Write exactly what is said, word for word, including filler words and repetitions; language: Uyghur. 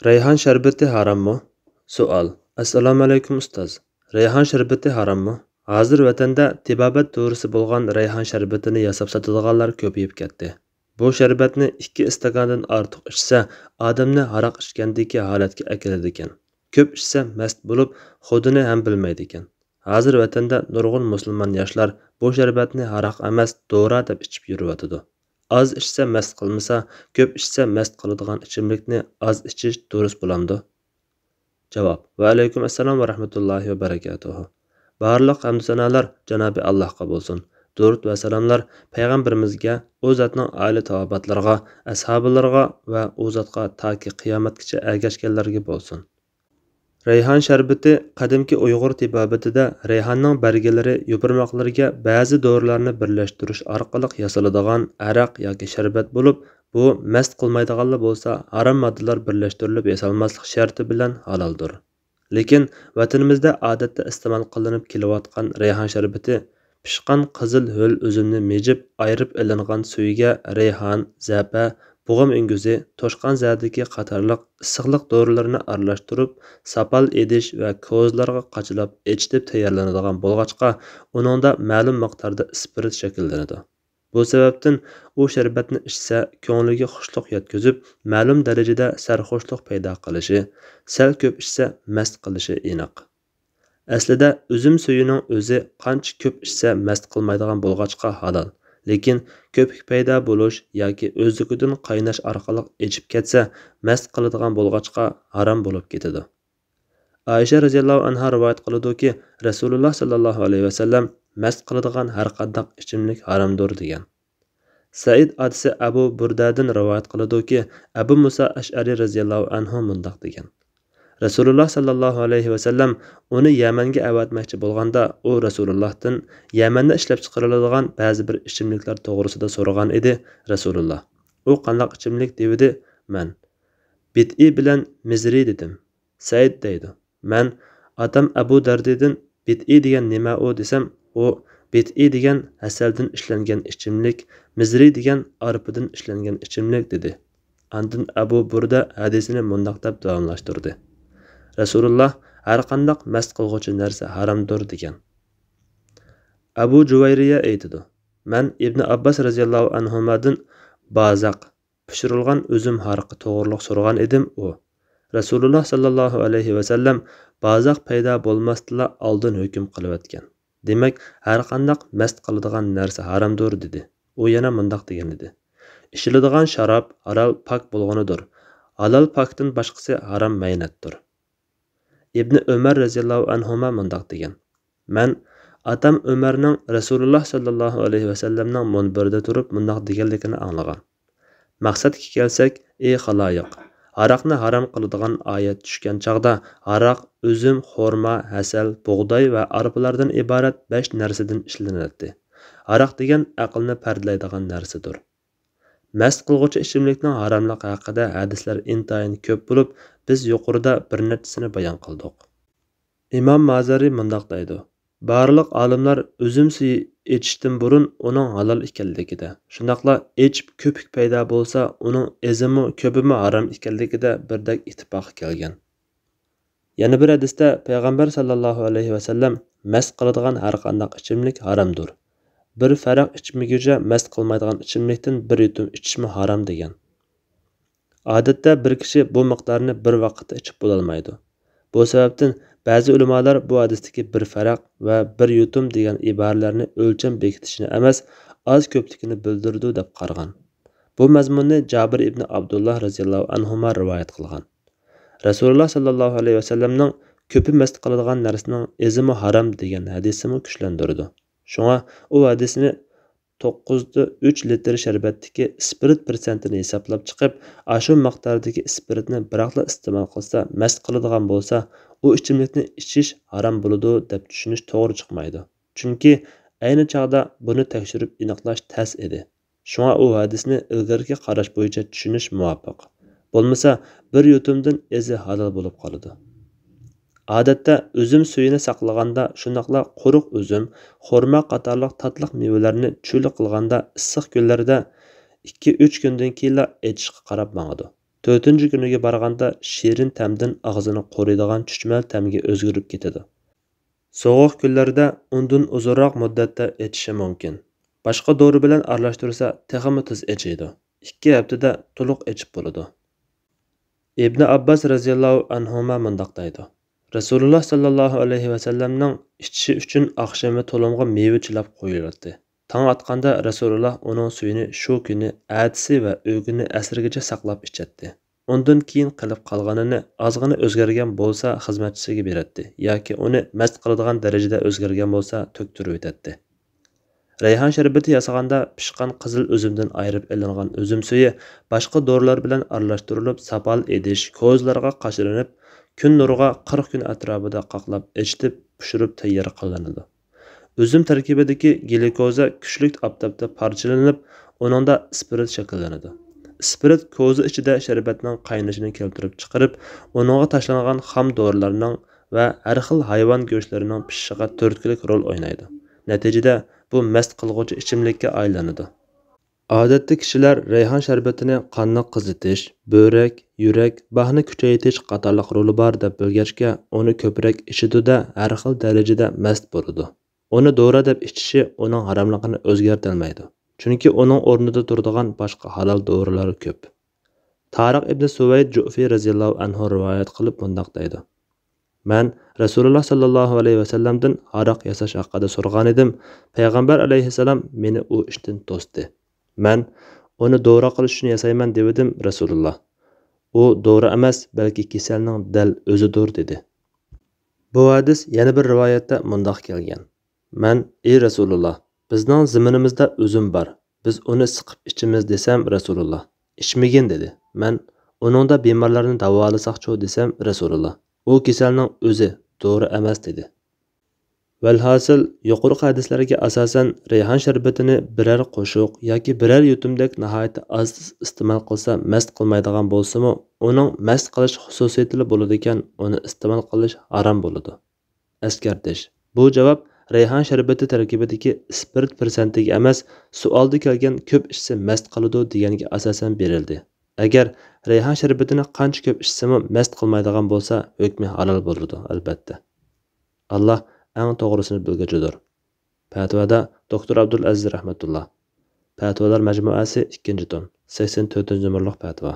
رەيھان شەربىتى ھاراممۇ؟ سوئال. ئەسسالامۇئەلەيكۇم ئۇستاز. رەيھان شەربىتى ھاراممۇ؟ ھازىر ۋەتەندە تېبابەت دورىسى بولغان رەيھان شەربىتىنى ياساپ ساتىدىغانلار كۆپىيىپ كەتتى. بۇ شەربەتنى ئىككى ئىستاكاندىن ئارتۇق ئىچسە، ئادەمنى ھاراق ئىچكەندىكى ھالەتكە ئەكېلىدىكەن. كۆپ ئىچسە مەست بولۇپ، خۇدىنى ھەم بىلمەيدىكەن. ھازىر ۋەتەندە نۇرغۇن مۇسۇلمان ياشلار بۇ شەربەتنى ھاراق ئەمەس، دورا دەپ ئىچىپ يۈرۈۋاتىدۇ. ئاز ئىچسە مەست قىلمىسا، كۆپ ئىچسە مەست قىلىدىغان ئىچىملىكنى ئاز ئىچىش دۇرۇس بولامدۇ؟ جاۋاب. ۋەئەلەيكۇم ئەسسالام ۋە رەھمەتۇللاھى ۋە بەرەكاتۇھۇ. بارلىق ھەمدۇ سانالار جانابى ئاللاھقا بولسۇن. دۇرۇت ۋە سالاملار پەيغەمبىرىمىزگە، ئۇ زاتنىڭ ئائىلە تاۋابىئاتلىرىغا، ئەسھابىلىرىغا ۋە ئۇ زاتقا تاكى قىيامەتكىچە ئەگەشكەنلەرگە بولسۇن. رەيھان شەربىتى قەدىمكى ئۇيغۇر تېبابىتىدە رەيھاننىڭ بەرگىلىرى يوپۇرماقلىرىگە بەزى دورىلارنى بىرلەشتۈرۈش ئارقىلىق ياسىلىدىغان ئەرەق ياكى شەربەت بولۇپ، بۇ مەست قىلمايدىغانلا بولسا، ھارام ماددىلار بىرلەشتۈرۈلۈپ ياسالماسلىق شەرتى بىلەن ھالالدۇر. لېكىن ۋەتىنىمىزدە ئادەتتە ئىستېمال قىلىنىپ كېلىۋاتقان رەيھان شەربىتى پىشقان قىزىل ھۆل ئۈزۈمنى مىجىپ ئايرىپ ئېلىنغان سۈيىگە رەيھان، زەپە، بۇغۇم ئۈڭگۈزى، توشقان زەردىكى قاتارلىق ئىسسىقلىق دورىلىرىنى ئارىلاشتۇرۇپ، ساپال ئىدىش ۋە كوزىلارغا قاچىلاپ ئېچىتىپ تەييارلىنىدىغان بولغاچقا، ئۇنىڭدا مەلۇم مىقداردا ئىسپىرت شەكىللىنىدۇ. بۇ سەۋەبتىن ئۇ شەربەتنى ئىچسە، كۆڭلىگە خۇشلۇق يەتكۈزۈپ، مەلۇم دەرىجىدە سەرخۇشلۇق پەيدا قىلىشى، سەل كۆپ ئىچسە مەست قىلىشى ئېنىق. ئەسلىدە ئۈزۈم سۈيىنىڭ ئۆزى قانچە كۆپ ئىچسە مەست قىلمايدىغان بولغاچقا ھالال، لېكىن كۆپۈك پەيدا بولۇش ياكى ئۆزلۈكىدىن قايناش ئارقىلىق ئېچىپ كەتسە مەست قىلىدىغان بولغاچقا ھارام بولۇپ كېتىدۇ. ئائىشە رەزىياللاھۇ ئەنھا رىۋايەت قىلىدۇكى، رەسۇلۇللا ساللاللاھۇ ئەلەيھى ۋەسەللەم مەست قىلىدىغان ھەرقانداق ئىچىملىك ھارامدۇر دېگەن. سەئىد ئاتىسى ئەبۇ بۇردەدىن رىۋايەت قىلىدۇكى، ئەبۇ مۇسا ئەشئەرى رەزىياللاھۇ ئەنھۇ مۇنداق دېگەن: رەسۇلۇللا ساللاللاھۇ ئەلەيھى ۋەسەللەم ئۇنى يەمەنگە ئەۋەتمەكچى بولغاندا، ئۇ رەسۇلۇللاھتىن يەمەندە ئىشلەپچىقىرىلىدىغان بەزى بىر ئىچىملىكلەر توغرىسىدا سورىغان ئىدى. رەسۇلۇللا: «ئۇ قانداق ئىچىملىك؟» دېۋىدى. مەن: «بىدئى بىلەن مىزرى» دېدىم. سەئىد دەيدۇ: مەن ئاتام ئەبۇ دەردىدىن «بىدئى دېگەن نېمە ئۇ؟» دېسەم، ئۇ: «بىدئى دېگەن ھەسەلدىن ئىشلەنگەن ئىچىملىك، مىزرى دېگەن ئارپىدىن ئىشلەنگەن ئىچىملىك» دېدى. ئاندىن ئەبۇ بۇردە ھەدىسىنى مۇنداق دەپ داۋاملاشتۇردى: رەسۇلۇللا: «ھەرقانداق مەست قىلغۇچى نەرسە ھارامدۇر» دېگەن. ئەبۇ جۇۋەيرىيە ئېيتىدۇ: مەن ئىبنى ئابباس رەزىياللاھۇ ئەنھۇمادىن بازاق، پىشۇرۇلغان ئۈزۈم ھارىقى توغرۇلۇق سورىغان ئىدىم، ئۇ: «رەسۇلۇللا ساللاللاھۇ ئەلەيھى ۋەسەللەم بازاق پەيدا بولماستىنلا ئالدىن ھۆكۈم قىلىۋەتكەن. دېمەك، ھەرقانداق مەست قىلىدىغان نەرسە ھارامدۇر» دېدى. ئۇ يەنە مۇنداق دېگەن ئىدى: «ئىچىلىدىغان شاراب ھالال پاك بولغىنىدۇر. ھالال پاكتىن باشقىسى ھارام مەينەتتۇر.» ئىبنى ئۆمەر رەزىياللاھۇ ئەنھۇما مۇنداق دېگەن: مەن ئاتام ئۆمەرنىڭ رەسۇلۇللا ساللاللاھۇ ئەلەيھى ۋەسەللەمنىڭ مۇنبىرىدە تۇرۇپ مۇنداق دېگەنلىكىنى ئاڭلىغان: «مەقسەتكە كەلسەك، ئى خالايىق، ھاراقنى ھارام قىلىدىغان ئايەت چۈشكەن چاغدا، ھاراق ئۈزۈم، خورما، ھەسەل، بۇغداي ۋە ئارپىلاردىن ئىبارەت بەش نەرسىدىن ئىشلىنەتتى. ھاراق دېگەن ئەقىلنى پەردىلەيدىغان نەرسىدۇر.» مەست قىلغۇچى ئىچىملىكنىڭ ھاراملىقى ھەققىدە ھەدىسلەر ئىنتايىن كۆپ بولۇپ، بىز يۇقىرىدا بىر نەچچىسىنى بايان قىلدۇق. ئىمام مازەرى مۇنداق دەيدۇ: بارلىق ئالىملار ئۈزۈم سۈيى ئىچىشتىن بۇرۇن ئۇنىڭ ھالال ئىكەنلىكىدە، شۇنداقلا ئىچىپ كۆپۈك پەيدا بولسا، ئۇنىڭ ئېزىمۇ، كۆپىمۇ ھارام ئىكەنلىكىدە بىردەك ئىتتىپاققا كەلگەن. يەنە بىر ھەدىستە پەيغەمبەر ساللاللاھۇ ئەلەيھى ۋەسەللەم مەست قىلىدىغان ھەرقانداق ئىچىملىك ھارامدۇر. بىر فەرەق ئىچمىگۈچە مەست قىلمايدىغان ئىچىملىكتىن بىر يۇتۇم ئىچىشمۇ ھارام دېگەن. ئادەتتە بىر كىشى بۇ مىقدارنى بىر ۋاقىتتا ئىچىپ بولالمايدۇ. بۇ سەۋەبتىن بەزى ئۆلىمالار بۇ ھەدىستىكى بىر فەرەق ۋە بىر يۇتۇم دېگەن ئىبارىلەرنى ئۆلچەم بېكىتىشنى ئەمەس، ئاز كۆپلۈكىنى بىلدۈرىدۇ دەپ قارىغان. بۇ مەزمۇننى جابىر ئىبنى ئابدۇللا رەزىياللاھۇ ئەنھۇما رىۋايەت قىلغان. رەسۇلۇللا ساللاللاھۇ ئەلەيھى ۋەسەللەمنىڭ كۆپى مەست قىلىدىغان نەرسىنىڭ ئېزىمۇ ھارام دېگەن ھەدىسىمۇ كۈچلەندۈرىدۇ. شۇڭا ئۇ ھەدىسنى توققۇزدا ئۈچ لىتىر شەربەتتىكى ئىسپىرت پىرسەنتىنى ھېسابلاپ چىقىپ، ئاشۇ مىقداردىكى ئىسپىرتنى بىراقلا ئىستېمال قىلسا، مەست قىلىدىغان بولسا، ئۇ ئىچىملىكنى ئىچىش ھارام بولىدۇ، دەپ چۈشىنىش توغرا چىقمايدۇ. چۈنكى ئەينى چاغدا بۇنى تەكشۈرۈپ ئېنىقلاش تەس ئىدى. شۇڭا ئۇ ھەدىسنى ئىلگىرىكى قاراش بويىچە چۈشىنىش مۇۋاپىق. بولمىسا، بىر يۇتۇمدىن ئېزى ھالال بولۇپ قالىدۇ. ئادەتتە ئۈزۈم سۈيىنى ساقلىغاندا، شۇنداقلا قۇرۇق ئۈزۈم، خورما قاتارلىق تاتلىق مېۋىلەرنى چۈلە قىلغاندا، ئىسسىق كۈنلەردە ئىككى، ئۈچ كۈندىن كېيىنلا ئېچىشقا قاراپ ماڭىدۇ. تۆتىنچى كۈنىگە بارغاندا شېرىن تەمدىن ئاغزىنى قورۇيدىغان چۈچۈمەل تەمگە ئۆزگىرىپ كېتىدۇ. سوغۇق كۈنلەردە ئۇندىن ئۇزۇنراق مۇددەتتە ئېچىشى مۇمكىن. باشقا دورا بىلەن ئارىلاشتۇرسا تېخىمۇ تېز ئېچىيدۇ. ئىككى ھەپتىدە تولۇق ئېچىپ بولىدۇ. ئىبنى ئابباس رەزىياللاھۇ ئەنھۇما مۇنداق دەيدۇ: رەسۇلۇللا ساللاللاھۇ ئەلەيھى ۋەسەللەمنىڭ ئىچىشى ئۈچۈن ئاخشىمى تۇلۇمغا مېۋە چىلاپ قويۇلاتتى. تاڭ ئاتقاندا رەسۇلۇللا ئۇنىڭ سۈيىنى شۇ كۈنى ئەتىسى ۋە ئۆگۈنى ئەسىرگىچە ساقلاپ ئىچەتتى. ئۇندىن كېيىن قېلىپ قالغىنىنى ئازغىنە ئۆزگەرگەن بولسا خىزمەتچىسىگە بېرەتتى ياكى ئۇنى مەست قىلىدىغان دەرىجىدە ئۆزگەرگەن بولسا تۆكتۈرۈۋېتەتتى. رەيھان شەربىتى ياسىغاندا پىشقان قىزىل ئۈزۈمدىن ئايرىپ ئېلىنغان ئۈزۈم سۈيى باشقا دورىلار بىلەن ئارىلاشتۇرۇلۇپ، ساپال ئىدىش، كوزىلارغا قاچىلىنىپ، كۈن نۇرىغا قىرىق كۈن ئەتراپىدا قاقلاپ، ئېچىتىپ، پىشۇرۇپ تەييار قىلىنىدۇ. ئۈزۈم تەركىبىدىكى گليۇكوزا كۈچلۈك ئاپتاپتا پارچىلىنىپ، ئۇنىڭدا ئىسپىرت شەكىللىنىدۇ. ئىسپىرت كوزا ئىچىدە شەربەتنىڭ قاينىشىنى كەلتۈرۈپ چىقىرىپ، ئۇنىڭغا تاشلانغان خام دورىلارنىڭ ۋە ھەر خىل ھايۋان گۆشلىرىنىڭ پىشىشىغا تۈرتكىلىك رول ئوينايدۇ. نەتىجىدە، بۇ مەست قىلغۇچى ئىچىملىككە ئايلىنىدۇ. ئادەتتە كىشىلەر رەيھان شەربىتىنى قاننى قىزىتىش، بۆرەك، يۈرەك، باھنى كۈچەيتىش قاتارلىق رولى بار دەپ بىلگەچكە، ئۇنى كۆپرەك ئىچىدۇ-دە، ھەر خىل دەرىجىدە مەست بولىدۇ. ئۇنى دورا دەپ ئىچىشى ئۇنىڭ ھاراملىقىنى ئۆزگەرتەلمەيدۇ. چۈنكى ئۇنىڭ ئورنىدا تۇرىدىغان باشقا ھالال دورىلار كۆپ. تارىق ئىبنى سۇۋەيد جۇئفى رەزىياللاھۇ ئەنھۇ رىۋايەت قىلىپ مۇنداق دەيدۇ: مەن رەسۇلۇللا ساللاللاھۇ ئەلەيھى ۋەسەللەمدىن ھاراق ياساش ھەققىدە سورىغانىدىم، پەيغەمبەر ئەلەيھىسسالام مېنى ئۇ ئىشتىن توستى. مەن ئۇنى دورا قىلىش ئۈچۈن ياسايمەن دېۋىدىم، رەسۇلۇللا، ئۇ دورا ئەمەس، بەلكى كېسەلنىڭ دەل ئۆزىدۇر، دېدى. بۇ ھەدىس يەنە بىر رىۋايەتتە مۇنداق كەلگەن: مەن، ئى رەسۇلۇللا، بىزنىڭ زېمىنىمىزدا ئۈزۈم بار، بىز ئۇنى سىقىپ ئىچىمىز، دېسەم، رەسۇلۇللا، ئىچمىگىن، دېدى. مەن، ئۇنىڭدا بىمارلارنى داۋالىساقچۇ، دېسەم، رەسۇلۇللا، ئۇ كېسەلنىڭ ئۆزى، دورا ئەمەس، دېدى. ۋەلھاسىل، يۇقىرىقى ھەدىسلەرگە ئاساسەن، رەيھان شەربىتىنى بىرەر قوشۇق ياكى بىرەر يۇتۇمدەك ناھايىتى ئاز ئىستېمال قىلسا، مەست قىلمايدىغان بولسىمۇ، ئۇنىڭ مەست قىلىش خۇسۇسىيىتىلا بولىدىكەن، ئۇنى ئىستېمال قىلىش ھارام بولىدۇ. ئەسكەرتىش: بۇ جاۋاب رەيھان شەربىتى تەركىبىدىكى ئىسپىرت پىرسەنتىگە ئەمەس، سوئالدا كەلگەن «كۆپ ئىچسە مەست قىلىدۇ» دېگەنگە ئاساسەن بېرىلدى. ئەگەر رەيھان شەربىتىنى قانچە كۆپ ئىچسىمۇ مەست قىلمايدىغان بولسا، ھۆكمى ھالال بولىدۇ، ئەلبەتتە. ئاللا ئەڭ توغرىسىنى بىلگۈچىدۇر. پەتىۋادا دوكتور ئابدۇلئەزىز رەھمەتۇللا. پەتىۋالار مەجمۇئەسى، ئىككىنچى توم، سەكسەن تۆتىنچى نومۇرلۇق پەتىۋا.